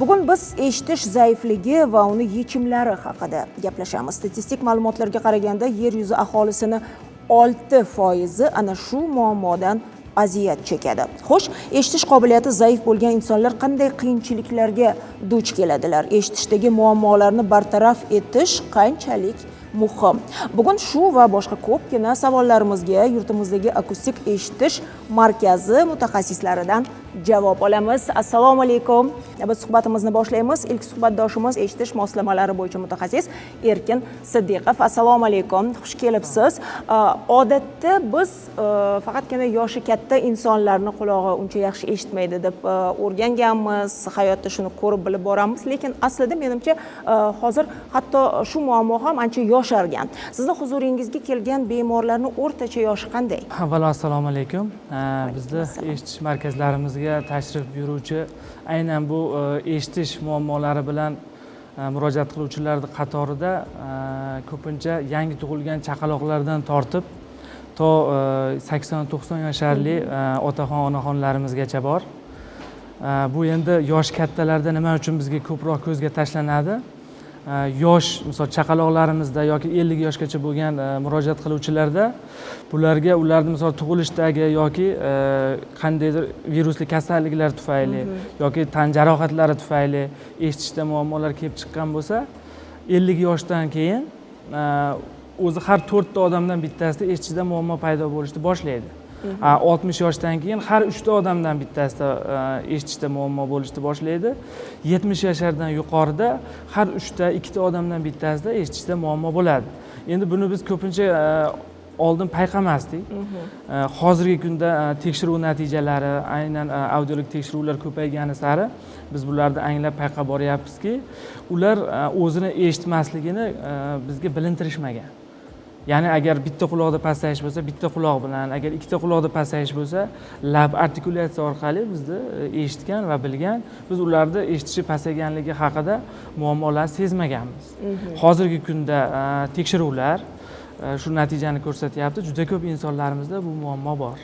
Bugun biz eshitish zaifligi va uni yechimlari haqida gaplashamiz. Statistik ma'lumotlarga qaraganda, yer yuzi aholisini 6 foizi ana shu muammodan aziyat chekadi. Xo'sh, eshitish qobiliyati zaif bo'lgan insonlar qanday qiyinchiliklarga duch keladilar? Eshitishdagi muammolarni bartaraf etish qanchalik muhim? Bugun shu va boshqa ko'pgina savollarimizga yurtimizdagi akustik eshitish markazi mutaxassislaridan javob olamiz. Assalomu alaykum. Biz suhbatimizni boshlaymiz. Ilk suhbatdoshimiz eshitish moslamalari bo'yicha mutaxassis Erkin Siddiqov. Assalomu alaykum, xush kelibsiz. Odatda biz faqatgina yoshi katta insonlarni qulog'i uncha yaxshi eshitmaydi deb o'rganganmiz, hayotda shuni ko'rib bilib boramiz, lekin aslida, menimcha, hozir hatto shu muammo ham ancha yoshargan. Sizni huzuringizga kelgan bemorlarni o'rtacha yoshi qanday? Avvalo, assalomu alaykum. Bizni Assalom. eshitish markazlarimizga tashrif buyuruvchi, aynan bu eshitish muammolari bilan murojaat qiluvchilarni qatorida ko'pincha yangi tug'ilgan chaqaloqlardan tortib to 80-90 yasharli otaxon, onaxonlarimizgacha bor. Bu endi yosh kattalarda nima uchun bizga ko'proq ko'zga tashlanadi? Yosh, misol, chaqaloqlarimizda yoki 50 yoshgacha bo'lgan murojaat qiluvchilarda bularga ularni, misol, tug'ilishdagi yoki qandaydir virusli kasalliklar tufayli yoki tan jarohatlari tufayli eshitishda muammolar kelib chiqqan bo'lsa, 50 yoshdan keyin o'zi har to'rtta odamdan bittasida eshitishda muammo paydo bo'lishni boshlaydi. 60 yoshdan keyin har uchta odamdan bittasida eshitishda muammo bo'lishni boshlaydi. 70 yashardan yuqorida har uchta ikkita odamdan bittasida eshitishda muammo bo'ladi. Endi buni biz ko'pincha oldin payqamasdik. Hozirgi kunda tekshiruv natijalari, aynan audiolog tekshiruvlar ko'paygani sari biz bularni anglab, payqab boryapmizki, ular o'zini eshitmasligini bizga bilintirishmagan. Ya'ni agar bitta quloqda pasayish bo'lsa, bitta quloq bilan, agar ikkita quloqda pasayish bo'lsa, lab artikulyatsiya orqali bizni eshitgan va bilgan. Biz ularni eshitishi pasayganligi haqida muammolarni sezmaganmiz. Hozirgi kunda tekshiruvlar shu natijani ko'rsatyapti, juda ko'p insonlarimizda bu muammo bor.